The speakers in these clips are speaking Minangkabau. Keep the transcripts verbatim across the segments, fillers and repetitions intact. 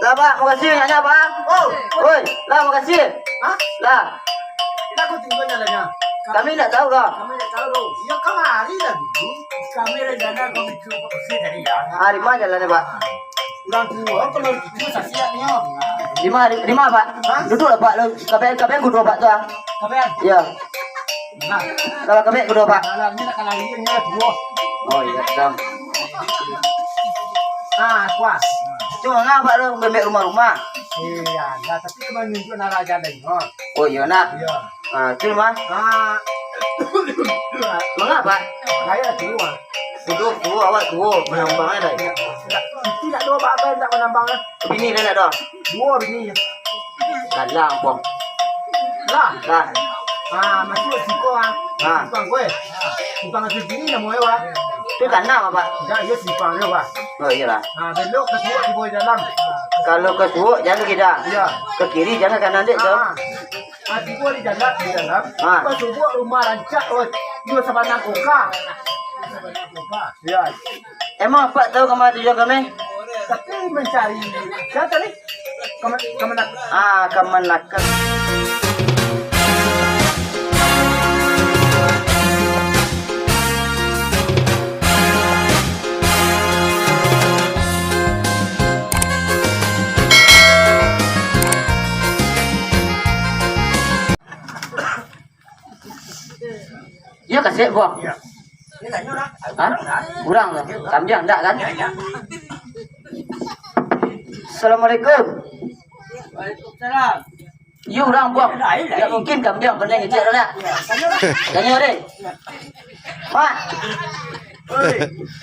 Lah, Pak, makasih banyaknyo, Pak. Oh. Oi, lah, makasih. Hah? Lah. Kita kau tinggal jalannya. Kami ndak tahu, Kak. Kami ndak tahu, doh. Ya, kamari lah dulu. Kami rencana kau mikir apa sih tadi, ya? Ah, di mana jalannya, Pak? Urang tuo, kalau gitu, sasiaknyo. Di mana, di, di mana, Pak? Hah? Duduk lah, Pak. Lo, kapan, kapan kudo, Pak, tu, ah? Kapan? Ya. Nah. Kalau kapan kudo, Pak? Kalau ini nak kalah, ini nak tuo. Oh, iya, dam. Ah, kuas. Cuma ngapa lo bebek rumah-rumah? Iya, nah, tapi cuma nunjuk naraja lain, oh. Oh, iya, nak. Iya. Ah, cuma. Ah. Mengapa? Kayak tuo, ah. Sudah tuo, awak tuo, menambang ada. Tidak, tidak dua bagai tak menambang, ah. Bini dah nak dah. Dua bini. Dalam, Bang. Lah. Lah. Ah, masuk siko, ah. Ah. Simpang kue. Simpang tu kiri nama, Pak. Tu kanan, Pak? Dah, iya simpang dia, Pak. Oh, iyalah. Ah, belok ke suok di bawah dalam. Kalau ke suok, jangan ke kida. Iya. Ke kiri, jangan kanan, dek, tu. Ah. Ah, tibo di dalam, di dalam. Ah. Pas subuh rumah rancak, oh, dua sabanang koka. Ya. Emang Apak tahu ka ma tujuan kami? Tapi mencari, siapa tadi? Kaman-, Kamanakang. Ah, Kamanakang. Iyo, kasek, Bang. Iyo. Hah? Urang tu. Kambiang ndak, kan? Assalamualaikum. Waalaikumsalam. Iyo, urang, Bang. Lain, lain. Ndak mungkin kambiang pandai ngecek urang, ndak? Tanyo deh. Mak. Oi.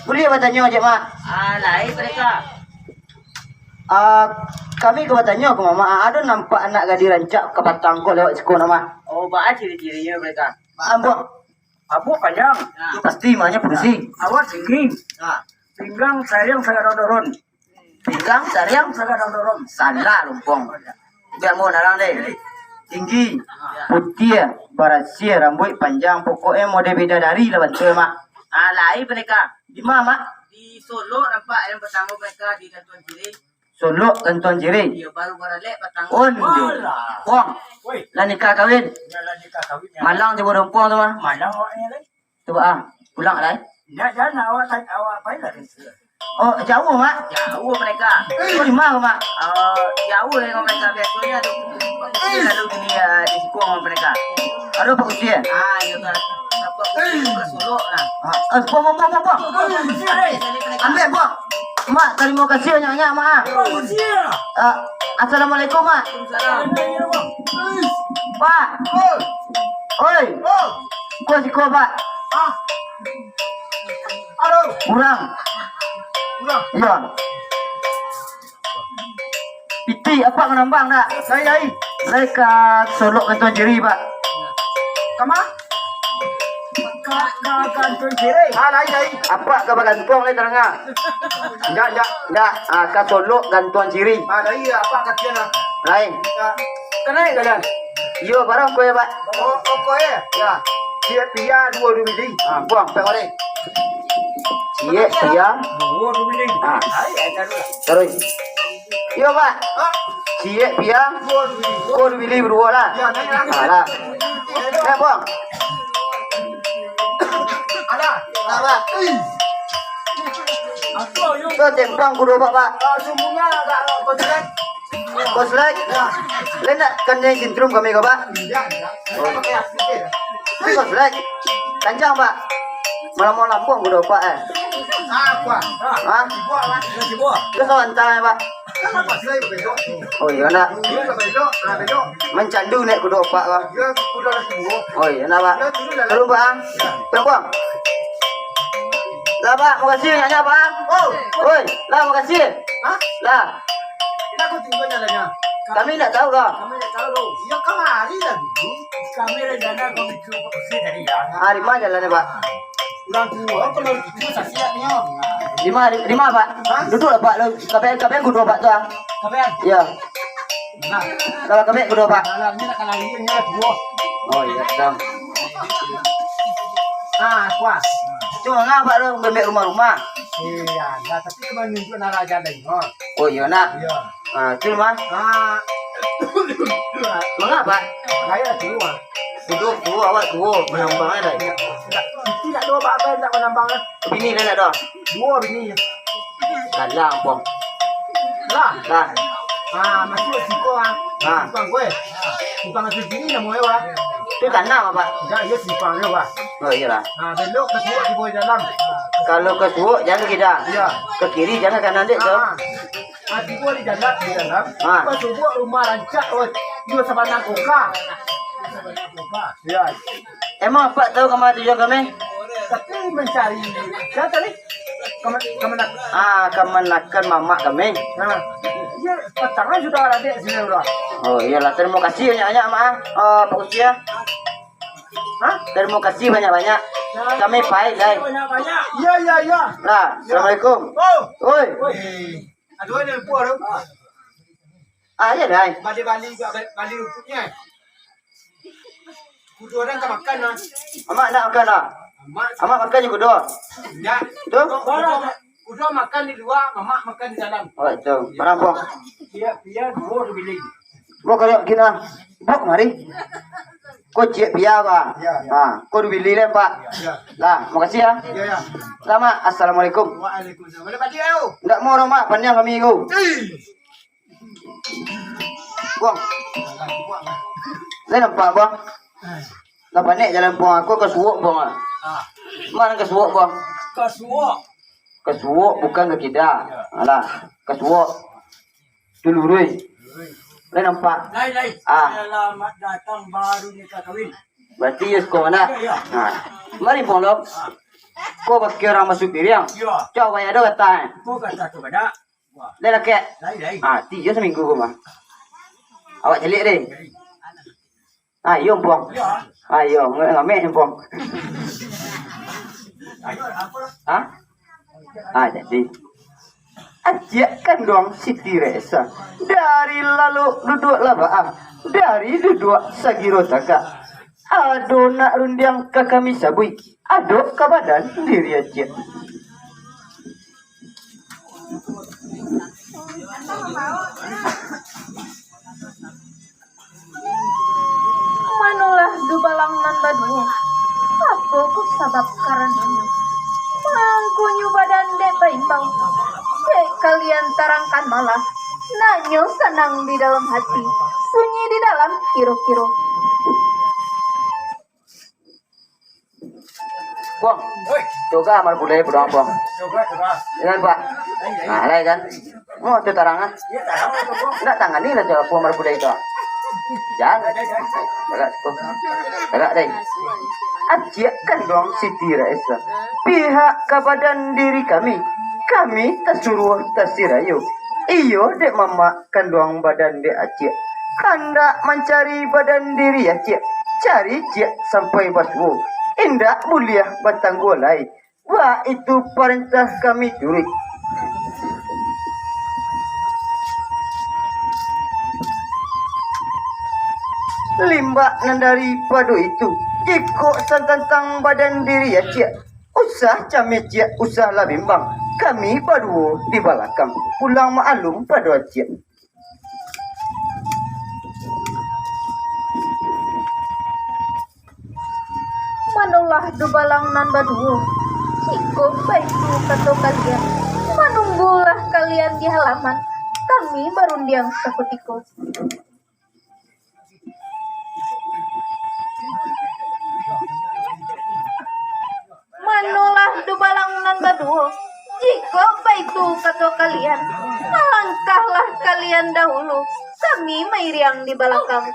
Buliah batanyo, Cik Mak? Ah, lain mereka. Ah, kami ka batanyo ka Mamak, ah, ado nampak anak gadih rancak ka patang ko lewat siko, Mak? Oh, baa ciri-cirinyo mereka? Baa, Bang? Rabuik panjang. Nah. Pasti imanyo padusi. Awak tinggi. Nah. Pinggang sariang sagadang doron. Pinggang sariang sagadang doron. Salah, lumpong. Biar mau narang deh. Tinggi, putiah, barasiah, rambuik panjang. Pokoknyo model bidadari lah bantuaknyo, Mak. Ah, lain mereka. Di ma, Mak? Di Solok nampak yang pertama mereka di Gantuan Cirih. Solok Gantuan Cirih. Iyo, baru baralek patang. Onde. Alah. Pong. Woi. Lah nikah kawin. Iyo, lah nikah kawin, yo. Malang jo Bodompong tu mah. Malang awaknyo lai. Cubo ah, pulang lai. Indak, jan awak ta-, awak pai lah. Oh, jauah, Mak? Jauah mereka. Oh, di ma, Mak? Eh, jauah dengan mereka. Biasonyo tu, lalu gini, ah, di siko dengan mereka. Ado Pak Kusi, eh? Ah, iyo kan. Pak Kusi, Pak Solok lah. Ah, eh, buang, buang, buang, buang, buang. Ambiak, buang. Mak, tarimo kasih banyak-banyak, Mak, ah. Ah, assalamualaikum, Mak. Waalaikumsalam. Pak. Oi. Ko siko, Pak. Urang. Urang. Iyo. Pitih, Apak manambang ndak? Lai, lai. Lai ka Solok Gantuang Cirih, Pak. Ka ma? Ka, ka Gantuang Cirih. Ah, lai, lai. Apak ka bagantuang lai tarang ah. Ndak, ndak. Ndak. Ah, ka Solok Gantuang Cirih. Ah, lai, Apak ka sinan ah. Lai. Ka, ka naiak ka sinan. Iyo, barang ko yo, Pak. Oh, oh, ko yo. Yo. Ciek pia duo, duo bili. Ah, buang, pek goreng. Ciek pia. Duo, duo bili. Ah. Ai, ai, taruh lah. Taruih. Iyo, Pak. Hah? Ciek pia. Duo, duo bili. Duo, duo bili, baduo lah. Yo, naiak lah. Ah, lah. Naiak, buang. Alah. Lah, Pak. Apa, yo? Tu, timpang kudo, Pak, Pak. Ah, sumbuangnyo agak, agak kosong, kan? Bos Lek, lai nak kanai sintrum kami ko, Pak? Indak, indak. Oh. Pakai api je. Bos Lek, kancang, Pak. Malam-malam pun kudo, Pak, eh. Ah, kuah. Hah? Dibuat, Pak. Dibuat. Terus awak hantar, Pak. Kan Bos Lek belok tu. Oh, iyo, nak. Iyo, belok. Ah, belok. Mancandu naik kudo, Pak, Pak. Iyo, kudo lah tuo. Oh, iyo, nak, Pak. Iyo, turun lah. Turun, Pak, ah. Iyo. Pak, Bang. Lah, Pak, makasih banyaknyo, Pak. Oh. Oi, lah, makasih. Hah? Lah. Kita kau tinggal jalannya. Kami ndak tahu, Kak. Kami ndak tahu, doh. Iyo, kamari lah dulu. Kami rencana kau mikir apa sih tadi, ya? Ah, di mana jalannya, Pak? Urang tuo, kalau gitu sasiaknyo. Di mana, di, di mana, Pak? Hah? Duduk lah, Pak. Lo, kapan, kapan kudo, Pak, tu, ah? Kapan? Iyo. Nah. Kalau kapan kudo, Pak? Kalau ini nak kalah, ini nak tuo. Oh, iyo, dong. Ah, kuas. Cuma ngapa lo bebek rumah-rumah? Iyo, nah, tapi cuma nunjuk naraja lain, oh. Oh, iyo, nak. Iyo. Ah, tu mah. Ah. Mangapa? Saya tuo. Tuo, tuo, awak tuo, manambang ai, Dai. Tidak, tidak ada apa-apa, tidak manambang, eh. Bini dah nak dah? Duo bini. Kalah, Bang. Lah. Lah. Ah, masuk siko, ah. Ah. Simpang ko, eh. Simpang Suci ni namo, eh, wah. Tu tanah, Pak? Dah, iyo simpang ni, wah. Oh, iyolah. Ah, belok ka suok, tibo di dalam. Kalau ka suok, jangan ke kida. Iya. Ke kiri, jangan kanan, dek, tu. Ah. Ah, tibo di dalam, di dalam. Ah. Pas subuak rumah rancak, oh, iyo sabana koka. Iya. Emang Apak tahu ka ma tujuan kami? Tapi mancari, sia tadi? Kaman-, kamanakan? Ah, kamanakan mamak kami. Nah, iyo, patangan sudah ada di sini, udah. Oh, iyolah, tarimo kasih banyak-banyak, Mak, ah. Ah, Pak Uci, ah. Hah? Tarimo kasih banyak-banyak. Kami pai, Dai. Banyak-banyak. Iya, iya, iya. Lah, assalamualaikum. Oh. Oi. Oi. Aduh, ada lupa tu. Ah, iya, Dai. Bali-bali, bali rumputnya. Kudo urang ka makan lah. Amak nak makan lah? Amak. Amak makan je kudo. Indak. Tu? Kudo, kudo, kudo makan di lua, mamak makan di dalam. Oh, itu. Barang, Bang? Pia, pia duo tu bilik. Bang, kalau kena, bang, mari. Ko ciek pia, Bang. Ya, ya. Ha, ko duo bilik lah, Pak. Ya. Lah, makasih ya. Ya, ya. Selamat. Assalamualaikum. Waalaikumsalam. Mana Pak Dio? Ndak mau rumah, panjang kami ko. Eh. Buang. Lai nampak, Buang? Lah panek jalan, Buang. Aku ka suok, Buang, ah. Ah. Mano ka suok, Buang? Ka suok. Ka suok, bukan ka kida. Ya. Alah, ka suok. Tu luruih. Luruih. Lai nampak? Lai, lai. Ah. Selamat datang, baru nikah kawin. Berarti iyo siko mah. Ya, ya. Nah. Mari, Buang, lo. Ah. Ko bakeh urang masuak piriang. Ya. Cubo bayar do kata, eh. Ko kata tu bana. Lai lakek? Lai, lai. Ah, tiyo saminggu ko mah. Awak caliak deh. Ah, iyo, Empuang. Iyo. Ah, iyo, ngameh, Empuang. Hah? Ah, jadi. Aciak kanduang Siti Raisa. Dari lalok duduak labaah. Dari duduak sagiro tagak. Ado nak rundiang ka kami sabuik. Ado ka badan diri aciak. Manolah dubalang nan baduo? Apokoh sabab karanonyo mangkonyo badan dek baimbang? Dek kalian tarangkan malah, nanyo sanang di dalam hati, sunyi di dalam kiro-kiro. Buang. Oi. Coba marapulai pulang, Buang. Coba, coba. Iya, Pak. Nah, lai kan? Oh, tu tarang, ah. Iya, tarang tu, Buang. Ndak tangani lah tu, Buang marapulai tu. Jan. Tagak, Buang. Tagak, deh. Aciak kanduang Siti Raisa. Pihak ka badan diri kami, kami tasuruah tasirayo. Iyo, dek mamak kanduang badan dek aciak. Handak mancari badan diri aciak. Cari ciak sampai basuo. Indak buliah batangguah lai. Baitu parentah kami turuik. Limbak nan daripado itu, jikok santantang badan diri aciak, usah cameh ciak, usah lah bimbang. Kami baduo di balakang, pulang maalum pado aciak. Manolah dubalang nan baduo? Jikok baitu kato kalian, manunggulah kalian di halaman, kami barundiang sakutiko. Manolah dubalang nan baduo? Jikok baitu kato kalian, malangkahlah kalian dahulu, kami mairiang di balakang.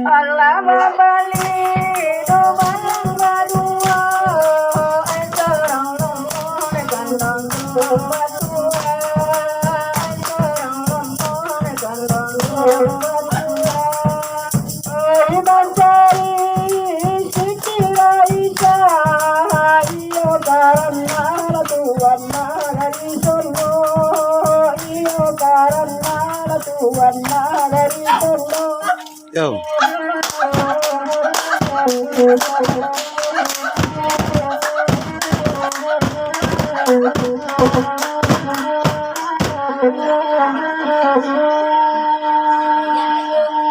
Alah babali do balang. Yo.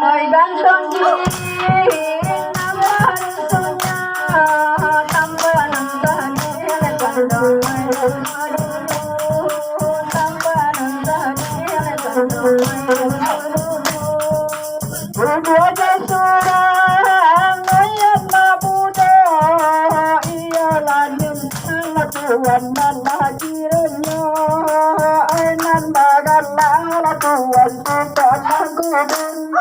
Oi, gantong cilik, tambah lucunya, tambah nambah nilai gantong. Aduh, tambah nambah nilai gantong. Bubuah jan surang, ayam babudo, iyolah nyun, alah tuan, alah kironyo, ai nan bagalah tuan, sudah tangkudung.